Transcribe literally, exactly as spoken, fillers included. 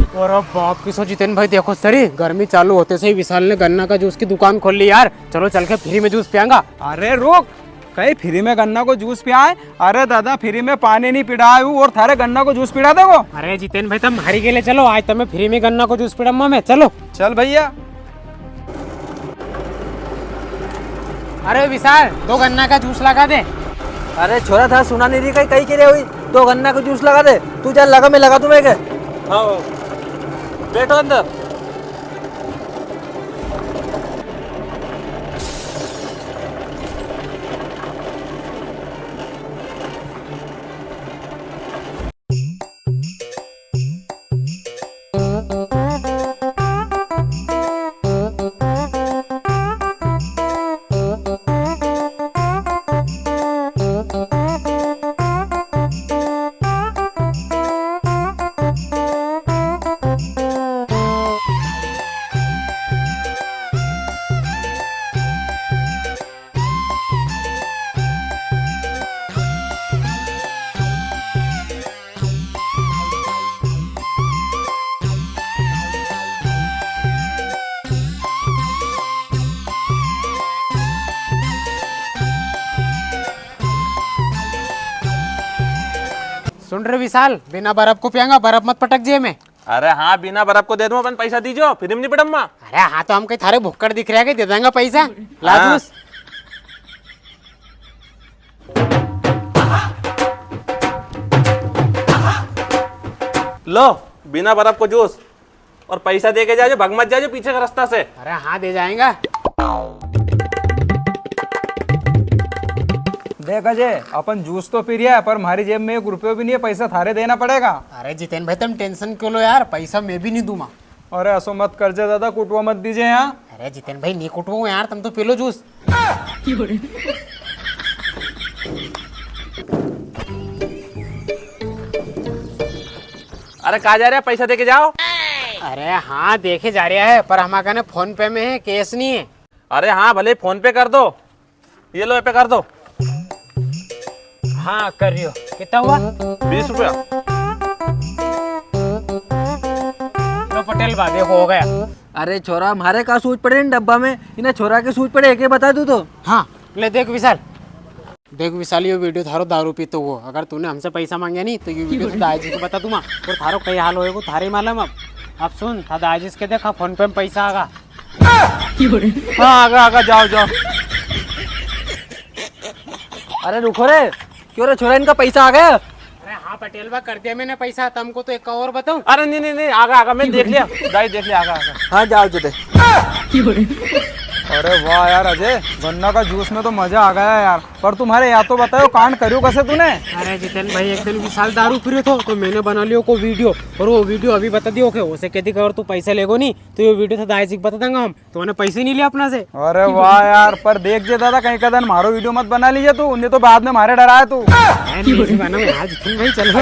अरे बाप की सो जितेन भाई, देखो सरी, गर्मी चालू होते से ही विशाल ने गन्ना का जूस की दुकान खोल ली यार। चलो चल के फ्री में जूस पियांगा। अरे रुक, कई फ्री में गन्ना को जूस पियाए? अरे दादा, फ्री में पानी नी पिड़ाए हूँ और थारे गन्ना को जूस पिड़ा देगो? अरे जितेन भाई, तम म्हारी गेले चलो, आज तमे फ्री में गन्ना को जूस पिड़ाऊंगा मैं, चलो। चल भैया। अरे विशाल, दो गन्ना का जूस लगा दे। अरे छोरा, था सुना नी री कई, कई के रे हुई? दो गन्ना का जूस लगा दे। तू जा लगा, मैं लगा दूं मैं के। हाँ, बैठो अंदर। सुन रे विशाल, बिना बर्फ को पियांगा, बर्फ मत पटक जे में। अरे हाँ, बिना बर्फ को दे दूं, अपन पैसा दीजो, फ्री में नी पिड़म्मा। अरे हाँ, तो हम कई थारे भुक्कड़ दिख रहे हैं कि दे देंगा पैसा? ला हाँ। जूस। लो, बिना बर्फ को जूस, और पैसा दे के जाजो, भग मत जाजो पीछे का रास्ता से। अरे हाँ, दे जाएंगा। देख अजय, अपन जूस तो पी रिया है, पर म्हारी जेब में एक रुपयो भी नी है, पैसा थारे देना पड़ेगा। अरे जितेन भाई, तम tension क्यों लो यार, पैसा मैं भी नी दूंगा। अरे असो मत कर जे दादा, कुटवा मत दीजे यहाँ। अरे जितेन भाई, नी कुटवाऊँ यार, तम तो पी लो जूस। अरे कहाँ जा रहे हैं? पैसा दे के जाओ। अरे हाँ, दे के जा रहे हैं, पर हमारे कने PhonePe में है, cash नहीं है। अरे हाँ, भले PhonePe कर दो। ये लो, ये पे कर दो। हाँ, कर रियो। कितना हुआ? बीस रुपया। लो पटेल बा, देखो, हो गया। अरे छोरा, म्हारे का सूझ पड़े इन डब्बा में, इन्हें छोरा के सूझ पड़े, एक ही बता दूं तो। हाँ, ले देख विशाल। देख विशाल, यो वीडियो थारो दारू पीतो हुओ। अगर तूने हमसे पैसा मांग्या नी, तो यो वीडियो तो दाई जी को बता दूंगा। और थारो कई हाल होएगो, थारे ही मालूम। अब, अब सुन, था दाई जी के देखा, PhonePe में पैसा आगा। हाँ, आगा, आगा, जाओ, जाओ। अरे रुको रे, क्यों रे छोरा, इनका पैसा आ गया? अरे हाँ पटेल बा, कर दिया मैंने पैसा। तमको तो एक और बताऊं? अरे नी, नी, नी, आगा, आगा, मैं देख लिया, दाई देख लिया, आगा, आगा। हाँ, जाओ जदे। अरे वाह यार अजय, गन्ना का जूस में तो मजा आ गया यार। पर तू म्हारे या तो बतायो, कांड करियो कसे तूने? अरे जितेन भाई, एक दिन विशाल दारू पी रियो थो, तो मैंने बना लियो को वीडियो, और वो वीडियो अभी बता दियो के, उसे कह दी कि अगर तू पैसा लेगो नी, तो ये वीडियो तो दाई जी को बता देंगा हम, तो उन्हें पैसे नी लिया अपना से। अरे वाह यार, पर देख जे दादा, कहीं का दिन म्हारो वीडियो मत बना लीजे तू, नी तो बाद में म्हारे डराए तू। अरे नी, ऐसी बना मैं यार, जितेन भाई, चलो।